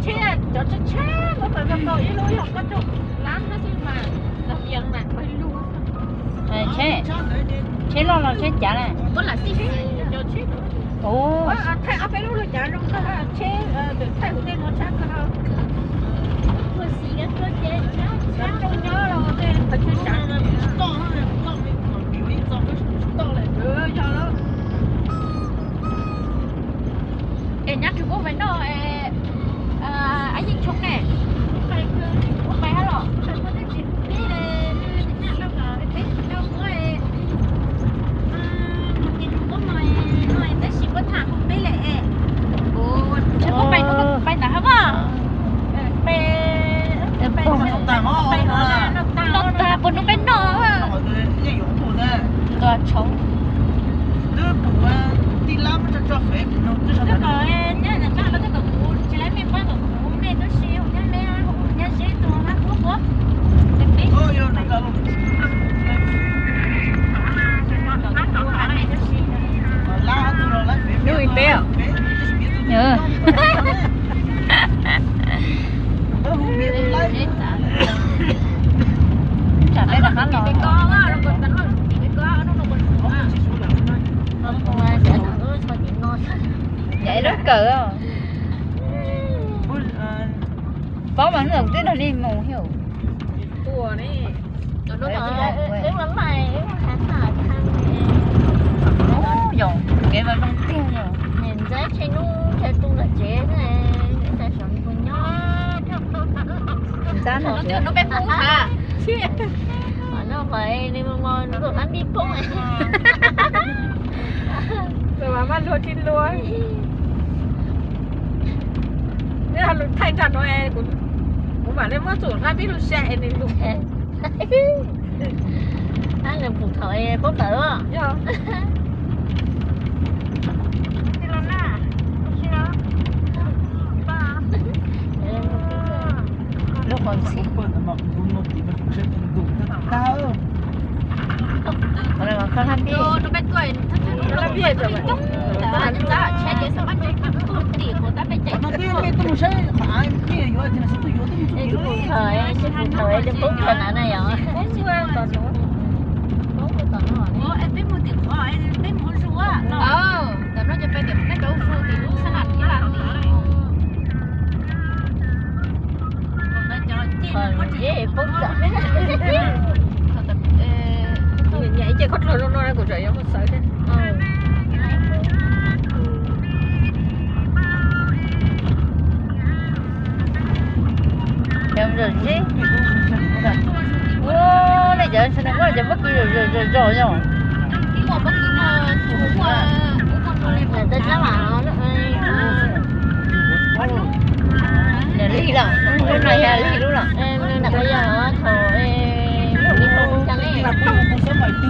Tsheb, cov tsheb tsheb no mas tau ib lub yog koj tug lab xwb mas los yees mas pawg lug. Tsheb, tsheb loj los tsheb cav na? Cov tsheb, thaij ob peb lub lug cav zoo kawg, tsheb thaij kuv tej no tshab kawg. Tsheb nyob los tej thaij tsheb cav. Yog lawm. Es nyob Tsuas Kuab pais noj, ab Yeej Tshoob ne, pais hab los? Tab sis puab tham peb lawm es, puab pais ntawd hab. Noj tag puas hnub peb noj. Ntua tshauv. Hnub ib peb. Tsam peb rov qab los. Ncaim lub kawm. Paub mas hnub twb nrog nej mus thiab. Yog kev mas zoo tiag yog. Ntxab tshe nub tshe tu lawm tsev, ntxab no peb pub ha. No mas nws mus mus nws tus hlab npib poob. Mas maj luag tsis luag. Neb lug thaij nrag nuav, kuv mam le muab tus hlab npib lug sab es nws lug. Nws pum thaum poob tawm. Yog. Lub qhov ntxhib. Koj hlab npib. Peb mus tim qhov, peb mus ua zoo a. Tam no ces peb tim, peb rau zoo tim lub xab nam Nyab Laj tim. Qhov zeb poob tawm. Nyiam ib ce khaub dluag zoo no kuv tseem yuav mus xawv thiab. Cov zom zeb. Ua, nej cov Hmoob cov pob kws zom zom zom yog. Nws lig lawm, lub no yog lig lub lawm. Nws nram qhov yog thaum lub ib tau cas ne,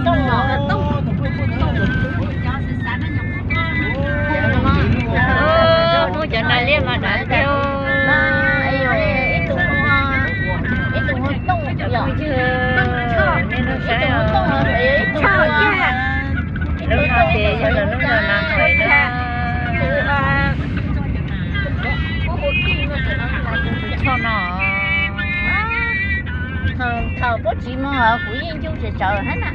tooj los tooj. Muaj cov nas liab mas dav tiag. Ib tug, ib tug tooj yom, ib tug tooj, ib tug tooj, ib tug lub no ces yog lub no nas hais na. Thaum no, thaum puab tsis muag kuv yeej ncu tsawv tsawv hab na.